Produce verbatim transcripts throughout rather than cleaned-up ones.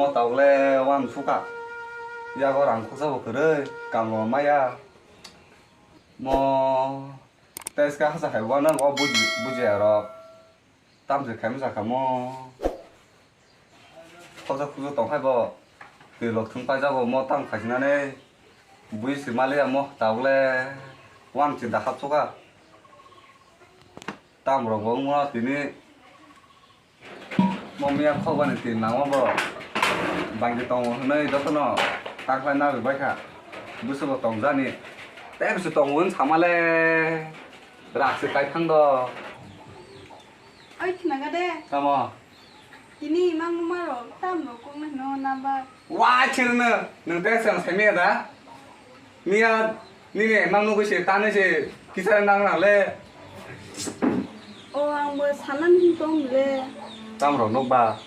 Mo tawle wan suka. Yago rang khoksa bo kwrwi, kamo maya. Mo teska hasa hai wana go buji, buji aro. Tamse khaimsa kamo. Khoksa khuksa tongkhai bo. Twi lok thung paijak bo mo tam khaisinani. Bui se maliya mo tawle. Wan chinta hapsuka. Tam rok bo wngmo tini. Mo miya khokbani twi nangma borok bangwi tongo hwnwi jotono takhwlai naiwi baikha. Bwswkbo tongjani. Tei bwswk tongo hwn samale rak se kaithang do. Oi khnaga de. Tamo? Tini imang numa rok tam rok kung no hino naba. Wai chirno nwng tei chwng saimaya da? Miya nini emang nugwi se tanwi se kisa nang nang le. O ang bo sanan hin tong le. Tam rok nuk ba.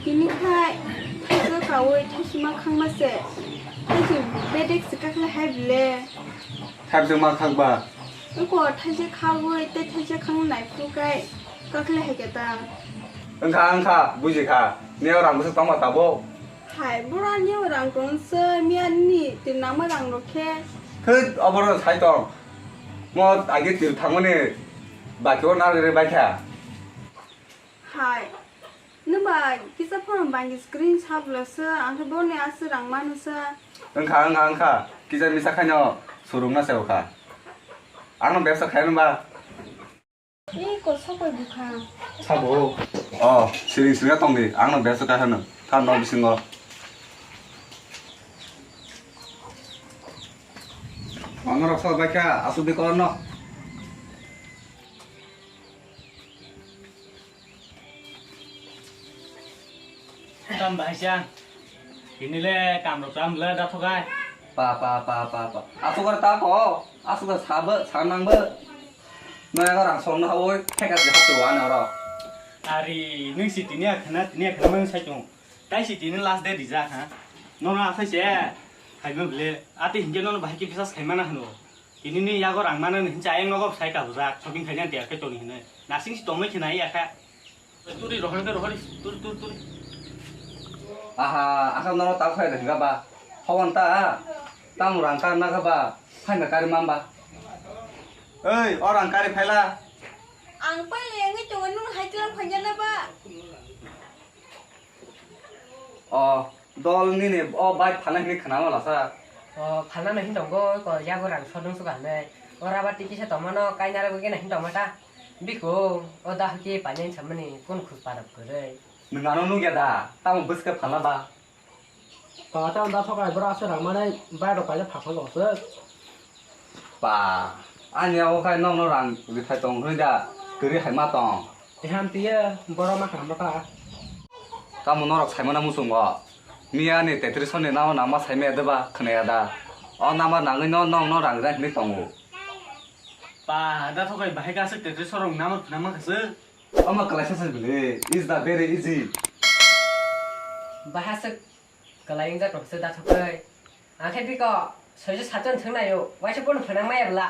Tini khai thaisa kawi thaisima khangma se. Thaisi bedek se kakle hai bile. Thaisa ma khak ba. Eko thaisa khagwi tei thaisa khang nai phu kai kakle hai keta. Wngkha wngkha buji kha. Neo rang bwswk tongma tabuk. Hai, bura nini rang tong se, miya nini twi nangma rang rok khe. Thut, oborok sai tong. Mo age twi thangmani baki o nari bai kha. Hai, nwng ba kisa phone bangwi screen sabla se, ang khe boni aswk rang mano se. Wngkha, wngkha, wngkha. Kisa misa khaino surungna se wngkha. Ang no bebsa khaino ba. Ih, kosok bai bwkha. Sabo. Oh, siring siring tong di. Ang no besa ka hano. Than no bisingo. Mama rok sa bai kha, asuk di kono. Tam bahai siang. Ini le kam rok tam le da thokai. Pa, pa, pa, pa, pa. Asuk ar ta ko. Asuk ar sabo, sanang bo. Noya ko rang song na hoi, theka si hatu wa na ro. Ari, nung si tini akhana, tini akhana mang sai tong. Tai si tini last day rijak ha. Nono asai se. Hai mo bile. Ati hinje nono bahai ki bisas khai mana hano. Tini ni yago rang mana ni hincha ayang nogo sai ka bujak. Shopping khai jan tiar ke toni hine. Nasing si tongmai khina ya kha. Turi rohor ke rohor, turi, turi, turi. Aha, aka nono tau khai rengga ba. Hawan ta. Tang rang kar na ba. Hai na kari mamba. Ei, o rang kari phaila. Ang pai le ngi tongo nung hai tlang phanya na ba. O, dol nini o bai phana hini khana wala sa. O, phana na hin tongo ko yago rang sodung suka ne. O raba tiki sa tongmano kainara bo gena hin tongma ta. Biko, o da haki panyan samani kun khus parap kore. Nung ano nung ya da, tamo bwska phala ba. Pa, tamo da thokai bora aswk rang manai bai rok kaisa phakha lok se. Pa, ani o khai nokno rang rithai tong hwnwi da, kwrwi hai ma tong. Eham tiye, boro ma kha ma kha. Tamo norok saimana muchungo. Miya ni Tetris ni namo nama saimaya deba khwnaya da. O nama nangwi no nokno rang rang hwnwi tongo. Pa, da thokai bahai ka aswk Tetris rok nama nama khaswk. Omo klaisa se bwle, is the very easy. Bahaswk kwlai wngjak rok se da thokai. Ang khe biko soijo satjon thwng naio, waisa bono phwnang maya bwla.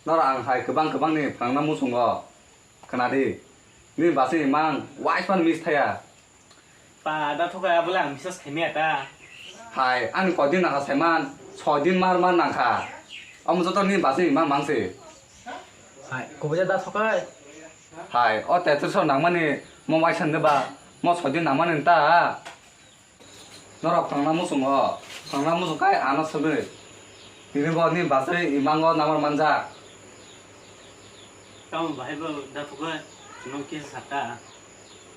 Noro ang hai kwbang kwbang ni phwnangna muchungo. Khwnadi, nini bachwi mang waisa miss thaya. Pa, da thokai abole ang message khaimaya ta. Hai, ani koi din nangkha saiman, soi din mar mar nangkha. Omo joto nini bachwi mang mang se. Hai, kubui da thokai. Hai, o Tetris o nangmani mo waisa de ba, mo soi din nangmani ta. Norok thangna muchungo, thangna muchung kai ano swgwi. Tini bo ni bachwi imango namar manjak. Tamo bahai bo da thokai, chwng kisa saka.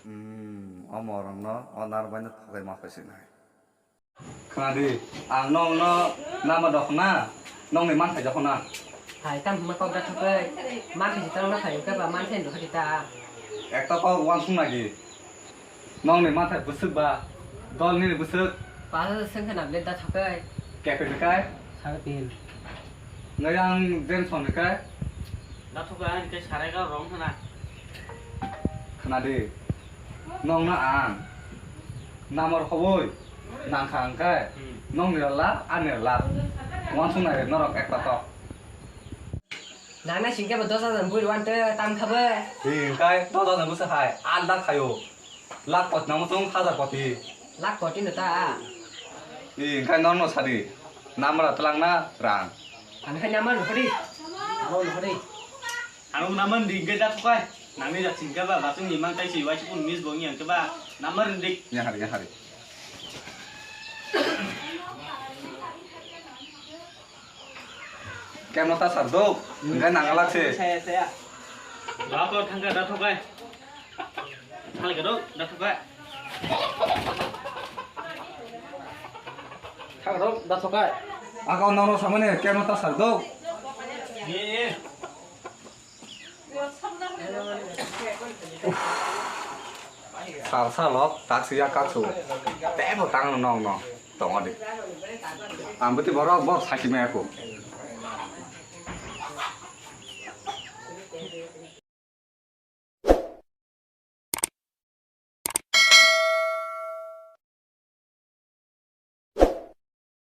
Hmm, o morokno o narwkbaino thokai ma phaisinai. Khwnadi, ang nokno nama dokhna, nokni manthai dokhna. Hai, tamo hwnma kok da thokai, manthai si tongna phai, hwnkhe ba manthai dokhna di ta. Ekta kok uansuk nai di. Nokni manthai bwswk ba, dol nini bwswk. Pass hajar swngkha na bwle da thokai. Kepil kai? Sare tin. Nai ang Jameson ni kai? Da thokai ang khe sarai ka rong khna. Khna di. Nokno ang namar khoboi nangkha ang kai. Hmm. Nokni lap, ani lap. Uansuk nai norok ekta tok. Nangna singke bo dos hajar bui rwan te tam khabe. Hi, kai dos hajar bwswk hai, alda khayo. Lakh koti nangma chwng hajar koti. Lakh koti no ta. Ni engkai norno sadi. Namra twlangna rang. Ani khai namar nukho di. Abo nukho di. Ano namar di engkai da thukai. Nami da chingka ba, ba chwng ni mang tai si wai si pun mis bo ngi ang ke ba. Namar di. Ya hari, ya hari. Kemno ta sar do, engkai nangalak se. Saya, saya. Ba ko thangka da thokai. Thal ka do, da thokai. Thal ka do, da thokai. Ako nono samane kemno ta sar do. Ye, ye. Sal salok taksi ya kaksu. Tebo tang nong no tongo di. Ang beti borok bor saki me aku.